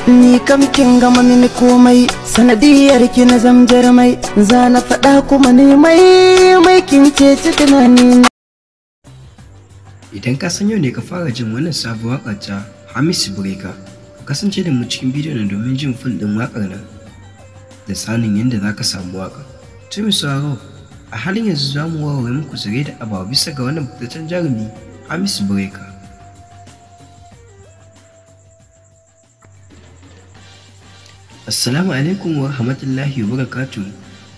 Ni kam kin gama mini komai, sanadiyar ki na zamjar mai, za na faɗa kuma ne mai kin ce tunani. Idan ka san yau ne ka fara jin wannan sabuwar waƙar ta Hamisu Breaker, ka kasance da mu cikin bidiyon nan domin jin full ɗin waƙar nan da sanin yadda za ka samu waƙar. To mai sauraro, a halin yanzu za mu warware muku zare da abawa bisa ga wannan fitaccen jarumi Hamisu Breaker. Assalamu alaikum wa rahmatullahi wa barakatuh.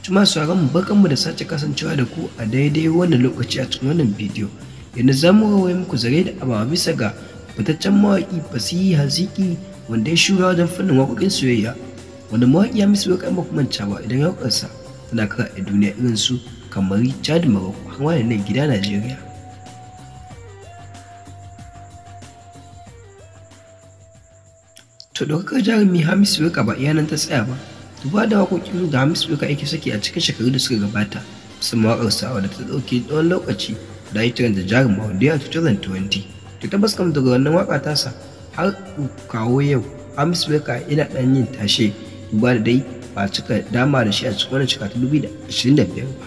Tuma sauraron mu, barkanmu da sake kasancewa da ku a daidai wannan lokaci a cikin wannan bidiyo. Yanzu za mu warware muku zare da abawa bisa ga fitaccen mawaƙi Fasihi Haziki wanda ya shura wajen fannin waƙoƙin soyayya. Wanda mawaƙi Hamisu Breaker ba ku manta ba idan waƙarsa tana kara a duniya irin su Kamari, Chad, Morocco har ma da nan gida Najeriya. To ɗaukakar jarumi Hamisu Breaker ba iya nan ta tsaya ba. Duba da waƙoƙin da Hamisu Breaker yake saki a cikin shekaru da suka gabata, musamman waƙarsa wadda ta ɗauki tsawon lokaci da ya kiran da jaruma wanda ya 2020. To tabbas kam daga wannan waƙa tasa har kawo yau Hamisu Breaker yana ɗan yin tashe, duba da dai ba cika dama da shi a cikin wannan shekara ta 2025 ba.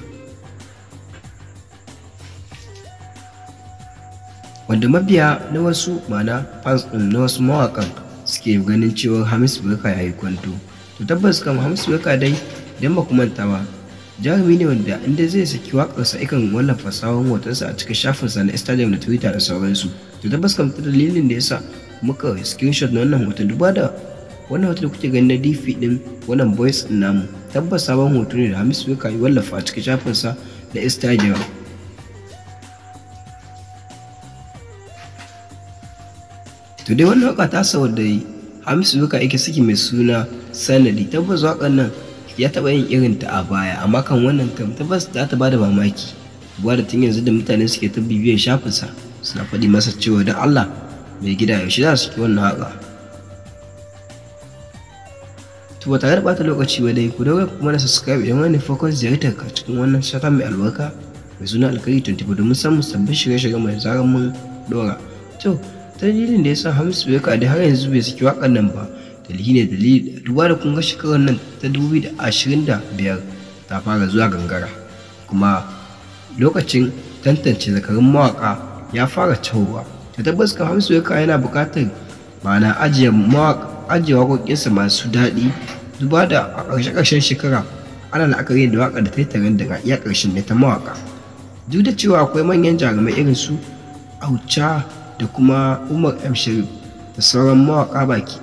Wanda mabiya na wasu ma'ana fans ɗin na wasu mawaƙan suke ganin cewa Hamisu Breaker ya yi kwanto. To tabbas kam Hamisu Breaker dai idan ba ku manta ba, jarumi ne wanda inda zai saki waƙarsa yakan wallafa sabon hotonsa a cikin shafinsa na Instagram da Twitter da sauransu. To tabbas kam ta dalilin da yasa muka screenshot na wannan hoton, duba da wannan hoton da kuke gani na DP ɗin wannan voice ɗin namu, tabbas sabon hoto ne da Hamisu Breaker ya wallafa a cikin shafinsa na Instagram. To dai wannan waƙa tasa wadda Hamisu Breaker yake saki mai suna Sanadi, tabbas waƙar nan ya taɓa yin irin ta a baya, amma kan wannan kam tabbas za ta bada mamaki. Duba da tun yanzu da mutane suke ta bibiyar shafinsa suna faɗi masa cewa don Allah mai gida yaushe za su saki wannan waƙa. To ba tare da ɓata lokaci ba dai ku daure ku mana subscribe idan wani farkon ziyartar ka cikin wannan shata mai albarka mai suna Alkhairi 24 domin samun sabbin shirye-shirye mai zarar mun ɗora. To dalilin da ya sa Hamisu Breaker da har yanzu bai saki waƙar nan ba dalili ne dalili duba da kun ga shekarar nan ta 2025 ta fara zuwa gangara, kuma lokacin tantance zakarun mawaƙa ya fara tahowa. To tabbas kam Hamisu Breaker yana buƙatar ma'ana ajiye waƙoƙinsa masu daɗi, duba da a ƙarshe-ƙarshen shekara ana la'akari da waƙar da ta yi taron daga iya ƙarshen ne ta mawaƙa. Duk da cewa akwai manyan jarumai irin su Aucha da kuma Umar M. Sharif da sauran mawaƙa baki,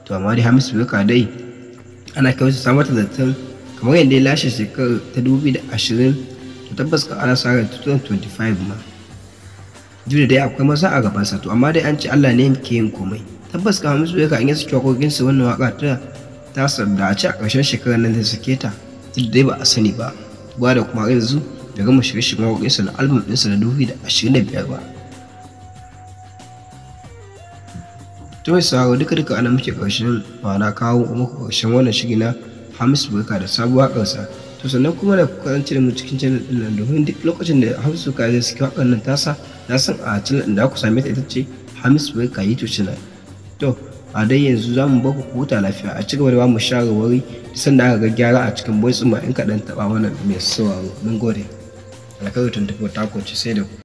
to amma dai Hamisu Breaker dai ana kyautata mata zaton kamar yadda ya lashe shekarar ta 2020, to tabbas kan ana sa ran 2025 ma. Duk da dai akwai maza a gabansa, to amma dai an ce Allah ne yake yin komai. Tabbas kan Hamisu Breaker in ya saki waƙoƙinsa wannan waƙa ta tasa da a ce a ƙarshen shekarar nan zai sake ta, duk da dai ba a sani ba. Duba da kuma har yanzu bai gama shirye-shiryen waƙoƙinsa na album ɗinsa na 2025 ba. To mai sauraro, duka ana muke ƙarshen ma'ana kawo muku ƙarshen wannan shiri na Hamisu Breaker da sabuwar waƙarsa. To sannan kuma da ku kasance da mu cikin channel ɗin nan domin duk lokacin da Hamisu Breaker zai saki waƙar nan tasa, na san a channel ɗin da ku same ta ita ce Hamisu Breaker YouTube channel. To a dai yanzu za mu baku ku huta lafiya, a cigaba da ba mu shawarwari duk sanda aka ga gyara a cikin voice ɗin ma in kaɗan taɓa mana mai sauraro. Mun gode. Alkhairi 24 ta sai da ku.